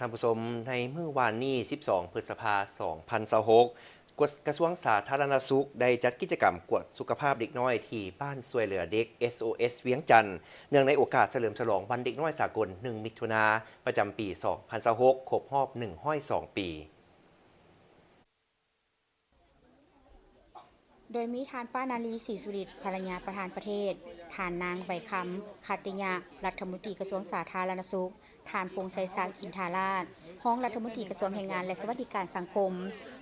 ທ່ານຜູ້ຊົມ, ໃນມື້ວານນີ້ ສິບສອງ ພຶດສະພາ ສອງພັນຊາວຫົກ ກະຊວງສາທາລະນະສຸກໄດ້ຈັດກິດຈະກຳກວດສຸຂະພາບເດັກນ້ອຍທີ່ບ້ານຊ່ວຍເຫຼືອເດັກ ເອສໂອເອສ ວຽງຈັນ ເນື່ອງໃນໂອກາດສະເຫຼີມສະຫຼອງວັນເດັກນ້ອຍສາກົນ ໜຶ່ງ ມິຖຸນາ ປະຈຳປີ ສອງພັນຊາວຫົກ ຄົບຮອບ ໜຶ່ງຮ້ອຍສອງ ປີ. ໂດຍມີທ່ານປ້ານາລີ ສີສຸລິດ ພັນລະຍາປະທານປະເທດ, ທ່ານນາງ ໃບຄຳ ຂັດຕິຍະ ລັດຖະມົນຕີກະຊວງສາທາລະນະສຸກ, ທ່ານ ພົງໄຊສັກ ອິນທາລາດ ຮອງລັດຖະມົນຕີກະຊວງແຮງງານ ແລະ ສະຫວັດດີການສັງຄົມ.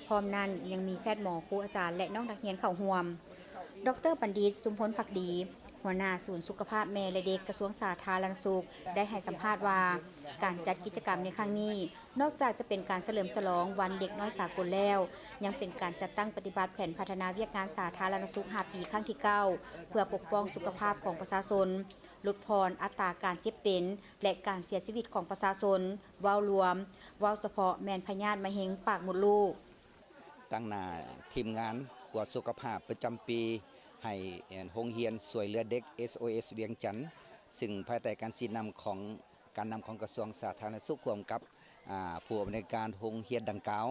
ພ້ອມນັ້ນຍັງມີແພດໝໍ, ຄູອາຈານ ແລະ ນ້ອງນັກຮຽນເຂົ້າຮ່ວມ. ດອກເຕີ ບັນດິດ ຊຸມພົນພັກດີ ຫົວໜ້າສູນສຸຂະພາບແມ່ ແລະ ເດັກ ກະຊວງສາທາລະນະສຸກ ໄດ້ໃຫ້ສຳພາດວ່າ ການຈັດກິດຈະກຳໃນຄັ້ງນີ້ ນອກຈາກຈະເປັນການສະເຫຼີມສະຫຼອງວັນເດັກນ້ອຍສາກົນແລ້ວ, ຍັງເປັນການຈັດຕັ້ງປະຕິບັດແຜນພັດທະນາວຽກງານສາທາລະນະສຸກຫ້າປີ ຄັ້ງທີເກົ້າ ເພື່ອປົກປ້ອງສຸຂະພາບຂອງປະຊາຊົນ, ຫຼຸດຜ່ອນອັດຕາການເຈັບເປັນ ແລະ ການເສຍຊີວິດຂອງປະຊາຊົນ. ເວົ້າລວມ, ເວົ້າສະເພາະແມ່ນພະຍາດມະເຮັງປາກມົດລູກ. ຕັ້ງໜ້າທີມງານກວດສຸຂະພາບປະຈຳປີໃຫ້ໂຮງຮຽນຊ່ວຍເຫຼືອເດັກ ເອສໂອເອສ ວຽງຈັນ ຊຶ່ງພາຍໃຕ້ການຊີ້ນຳຂອງ ການນຳຂອງກະຊວງສາທາລະນະສຸກ ຮ່ວມກັບ ອາ ຜູ້ອຳນວຍການໂຮງຮຽນດັ່ງກ່າວ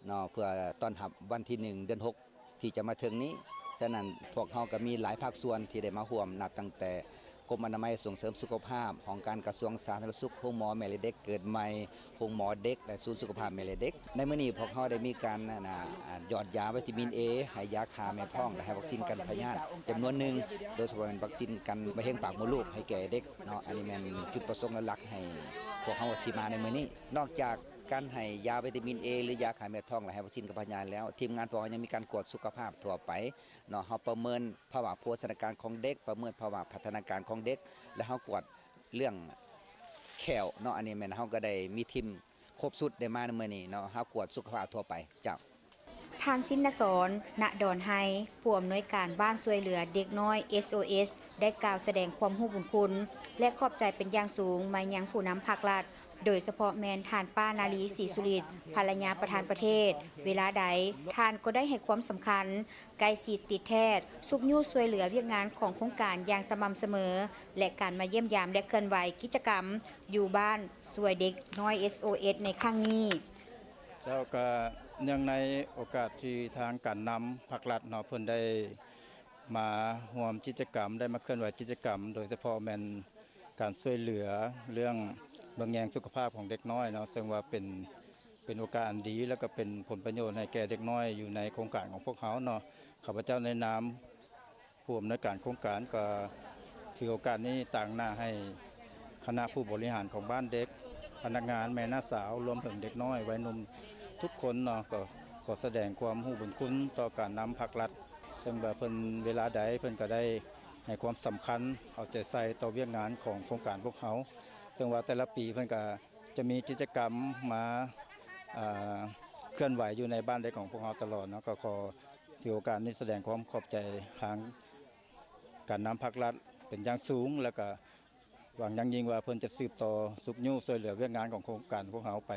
ເນາະ ເພື່ອຕ້ອນຮັບວັນທີໜຶ່ງ ເດືອນຫົກ ທີ່ຈະມາເຖິງນີ້. ສະນັ້ນ ພວກເຮົາກໍມີຫຼາຍພາກສ່ວນທີ່ໄດ້ມາຮ່ວມ ນັບຕັ້ງແຕ່ ກົມອະນາໄມສົ່ງເສີມສຸຂະພາບ, ຫ້ອງການກະຊວງສາທາລະນະສຸກ, ໂຮງໝໍແມ່ ແລະ ເດັກເກີດໃໝ່, ໂຮງໝໍເດັກ ແລະ ສູນສຸຂະພາບແມ່ ແລະ ເດັກ. ໃນມື້ນີ້ພວກເຮົາໄດ້ມີການ ອາ ຢອດຢາວິຕາມິນເອ ໃຫ້ຢາຂ້າແມ່ທ້ອງ ແລະ ໃຫ້ວັກຊີນກັນພະຍາດຈຳນວນໜຶ່ງ, ໂດຍສະເພາະແມ່ນວັກຊີນກັນມະເຮັງປາກມົດລູກໃຫ້ແກ່ເດັກເນາະ. ອັນນີ້ແມ່ນຈຸດປະສົງຫຼັກໆ ໃຫ້ພວກເຮົາທີ່ມາໃນມື້ນີ້. ນອກຈາກການໃຫ້ຢາວິຕາມິນເອ ຫຼື ຢາຂ້າແມ່ທ້ອງ ແລະ ໃຫ້ວັກຊີນກັນພະຍາດແລ້ວ, ທີມງານພວກເຮົາຍັງມີການກວດສຸຂະພາບທົ່ວໄປເນາະ. ເຮົາປະເມີນ ພາວະໂພຊະນາການຂອງເດັກ, ປະເມີນພາວະພັດທະນາການຂອງເດັກ ແລະ ເຮົາກວດເລື່ອງແຂ້ວເນາະ. ອັນນີ້ແມ່ນເຮົາກໍໄດ້ມີທີມຄົບຊຸດໄດ້ມາໃນມື້ນີ້ເນາະ, ເຮົາກວດສຸຂະພາບທົ່ວໄປ. ເຈົ້າ. ທ່ານ ຊິນນະສອນ ນະດອນໄຮ ຜູ້ອຳນວຍການບ້ານຊ່ວຍເຫຼືອເດັກນ້ອຍ ເອສໂອເອສ ໄດ້ກ່າວສະແດງຄວາມຮູ້ບຸນຄຸນ ແລະ ຂອບໃຈເປັນຢ່າງສູງມາຍັງຜູ້ນຳພາກລັດ, ໂດຍສະເພາະແມ່ນທ່ານປ້ານາລີ ສີສຸລິດ ພັນລະຍາປະທານປະເທດ. ເວລາໃດ ທ່ານກໍໄດ້ໃຫ້ຄວາມສຳຄັນ ໃກ້ຊິດຕິດແທດ, ຊຸກຍູ້ຊ່ວຍເຫຼືອວຽກງານຂອງໂຄງການຢ່າງສະໝ່ຳສະເໝີ ແລະ ການມາຢ້ຽມຢາມ ແລະ ເຄື່ອນໄຫວກິດຈະກຳຢູ່ບ້ານຊ່ວຍເດັກນ້ອຍ ເອສໂອເອສ ໃນຄັ້ງນີ້. ເຈົ້າ, ກະເນື່ອງໃນໂອກາດທີ່ທາງການນຳພາກລັດເນາະ ເພິ່ນໄດ້ມາຮ່ວມກິດຈະກຳ, ໄດ້ມາເຄື່ອນໄຫວກິດຈະກຳ, ໂດຍສະເພາະແມ່ນການຊ່ວຍເຫຼືອເລື່ອງເບິ່ງແຍງສຸຂະພາບຂອງເດັກນ້ອຍເນາະ, ເຊິ່ງວ່າເປັນ ເປັນໂອກາດອັນດີ ແລ້ວກໍເປັນຜົນປະໂຫຍດໃຫ້ແກ່ເດັກນ້ອຍຢູ່ໃນໂຄງການຂອງພວກເຮົາເນາະ. ຂ້າພະເຈົ້າໃນນາມຜູ້ອຳນວຍການໂຄງການ ກໍຖືໂອກາດນີ້ຕາງໜ້າໃຫ້ຄະນະຜູ້ບໍລິຫານຂອງບ້ານເດັກ, ພະນັກງານ, ແມ່ນ້າສາວ, ລວມເຖິງເດັກນ້ອຍ, ໄວໜຸ່ມທຸກຄົນເນາະ, ກໍຂໍສະແດງຄວາມຮູ້ບຸນຄຸນຕໍ່ການນຳພາກລັດ, ເຊິ່ງວ່າເພິ່ນ ເວລາໃດເພິ່ນກໍໄດ້ໃຫ້ຄວາມສຳຄັນ ເອົາໃຈໃສ່ຕໍ່ວຽກງານຂອງໂຄງການພວກເຮົາ, ເຊິ່ງວ່າແຕ່ລະປີເພິ່ນກໍ ຈະມີກິດຈະກຳມາ ເອີ່ ເຄື່ອນໄຫວຢູ່ໃນບ້ານເດັກຂອງພວກເຮົາຕະຫຼອດເນາະ. ກໍຂໍຖືໂອກາດນີ້ສະແດງຄວາມຂອບໃຈທາງການນຳພາກລັດເປັນຢ່າງສູງ, ແລ້ວກະຫວັງຢ່າງຍິ່ງວ່າເພິ່ນຈະສືບຕໍ່ຊຸກຍູ້ຊ່ວຍເຫຼືອວຽກງານຂອງໂຄງການພວກເຮົາໄປ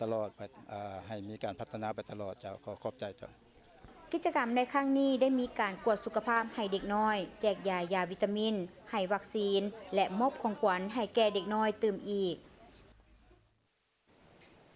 ຕະຫຼອດ, ໄປ ເອີ່ ໃຫ້ມີການພັດທະນາໄປຕະຫຼອດ. ເຈົ້າ, ຂໍຂອບໃຈເຈົ້າ. ກິດຈະກຳໃນຄັ້ງນີ້ໄດ້ມີການກວດສຸຂະພາບໃຫ້ເດັກນ້ອຍ, ແຈກຢາ ຢາວິຕາມິນ, ໃຫ້ວັກຊີນ ແລະ ມອບຂອງຂວັນໃຫ້ແກ່ເດັກນ້ອຍຕື່ມອີກ.